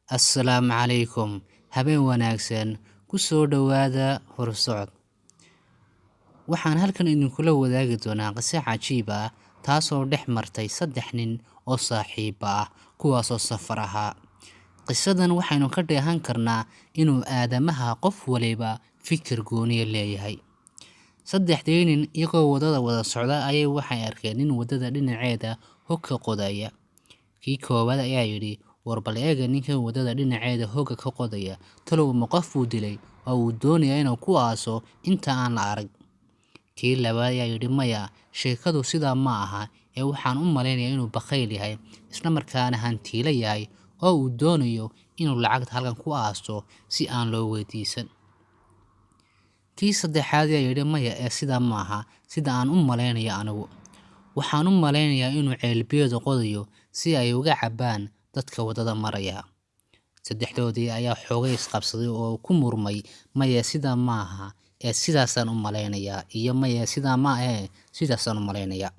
Assalaamu calaykum, habeen wanaagsan, ku soo dhowaada Horusocod. Waxaan halkan idinkula wadaagi doonaa qiso cajiib ah, taasoo dhex martay saddex nin oo saaxiiba ah, kuwaasoo safar ahaa. Qisadan waxaynu ka dheehan karnaa inuu aadamaha qof waliba fikir gooniya leeyahay. Saddexdii nin iyagoo wadada wada socda ayay waxay arkeen nin wadada dhinaceeda hog ka qodaya. Kii koowaad ayaa yidhi, war bal eega ninkan wadada dhinaceeda hogga ka qodaya, talow ma qof buu dilay oo uu doonaya inuu ku aaso inta aan la arag. Kii labaad ayaa yidhi, maya, sheekadu sidaa ma aha, ee waxaan u malaynayaa inuu bakhayl yahay, isla markaana hantiilo yahay oo uu doonayo inuu lacagta halkan ku aaso si aan loo weydiisan. Kii saddexaad ayaa yidhi, maya, ee sidaa ma aha sida aan u malaynayo anigu. Waxaan u malaynayaa inuu ceelbiyood qodayo si ay uga cabbaan dadka waddada maraya. Saddexdoodii ayaa xoogay isqabsaday oo ku murmay, maya sidaa ma aha ee sidaasaan u malaynayaa, iyo maya sidaa ma ahee sidaasaan u malaynayaa.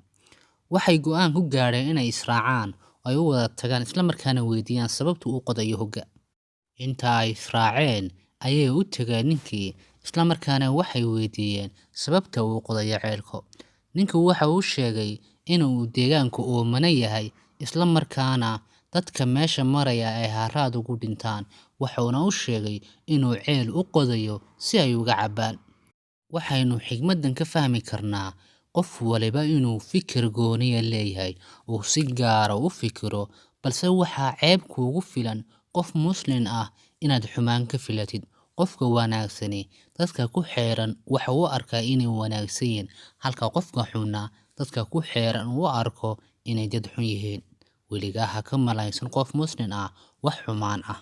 Waxay go'aan ku gaadheen inay israacaan oo ay u wada tagaan, isla markaana weydiiyaan sababta uu qodayo hogga. Inta ay israaceen ayay u tageen ninkii, isla markaana waxay weydiiyeen sababta uu qodayo ceelko. Ninku waxa uu sheegay inuu deegaanku oomana yahay, isla markaana dadka meesha maraya ay haraad ugu dhintaan, wuxuuna u sheegay inuu ceel u qodayo si ay uga cabbaan. Waxaynu xigmaddan ka fahmi karnaa qof waliba inuu fikir gooniya leeyahay, uu si gaara u fikiro, balse waxaa ceeb kuugu filan qof muslin ah inaad xumaan ka filatid. Qofka wanaagsani dadka ku xeeran waxa uu arkaa inay wanaagsan yihiin, halka qofka xunna dadka ku xeeran uu arko inay dad xun yihiin. Weligaa ha ka malaysan qof muslin ah wax xumaan ah.